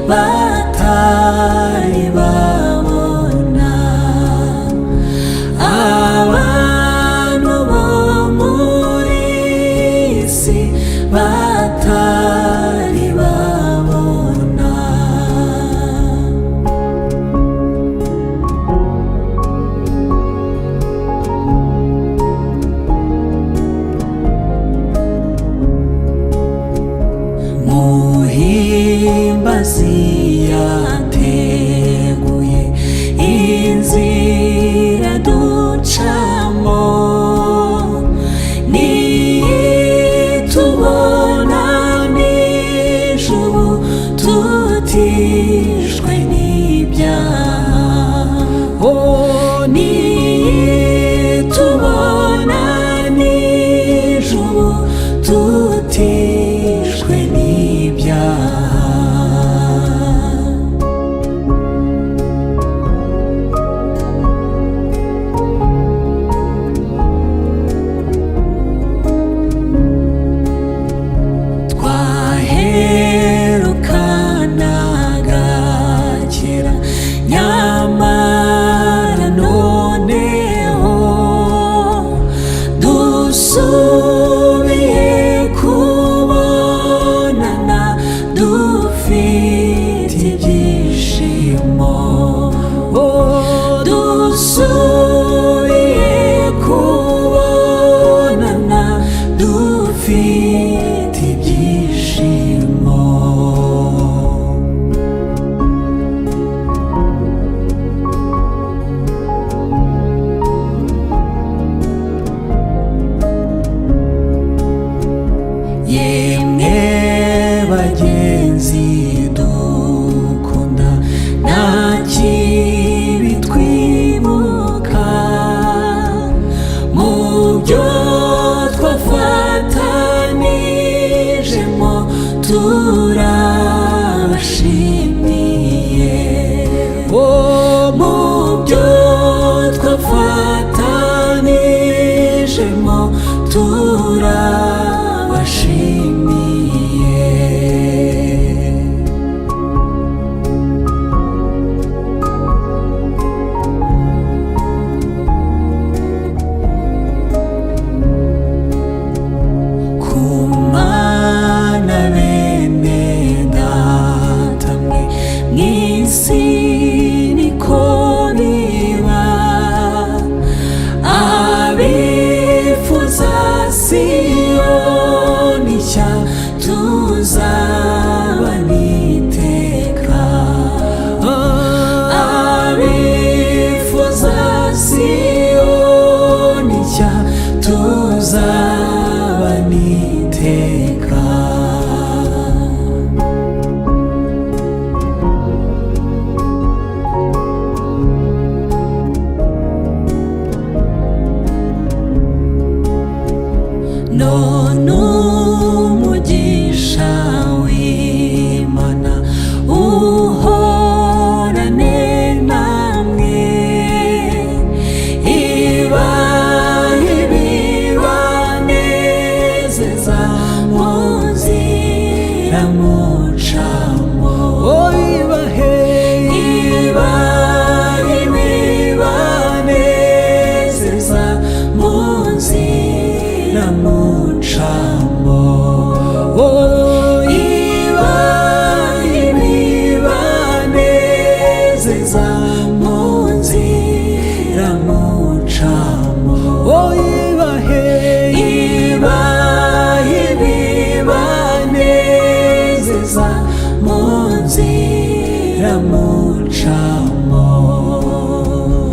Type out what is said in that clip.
Batari babona abantu bo muri isi batari babona. Muhimbazi yateguye inzira ducamo, nitubona n'ijuru tutishwe n'ibyaha. Oh, nitubona n'ijuru tutishwe n'ibyaha. Twaherukanaga kera, nyamara noneho dusubiye kubonana dufite ibyishimo. Oh, dusubiye kubonana dufite ibyishimo. Yemwe bagenzi dukunda, nta kibi twibuka mu byo twafatanijemo, turabashimiye. Oh, mu byo twafatanijemo turabashimiye. Kumana bene data mwe, mw'isi niko biba, abifuza Siyoni nshya tuzabana iteka. Abifuza Siyoni nshya tuzabana iteka. None umugisha w'Imana uhorane namwe, ibahe ibibanezeza mu nzira mucamo. Oh, ibahe, ibahe ibibanezeza mu nzira mucamo. Oh, ibahe ibibanezeza mu nzira mucamo. Oh, ibahe, ibahe ibibanezeza mu nzira mucamo.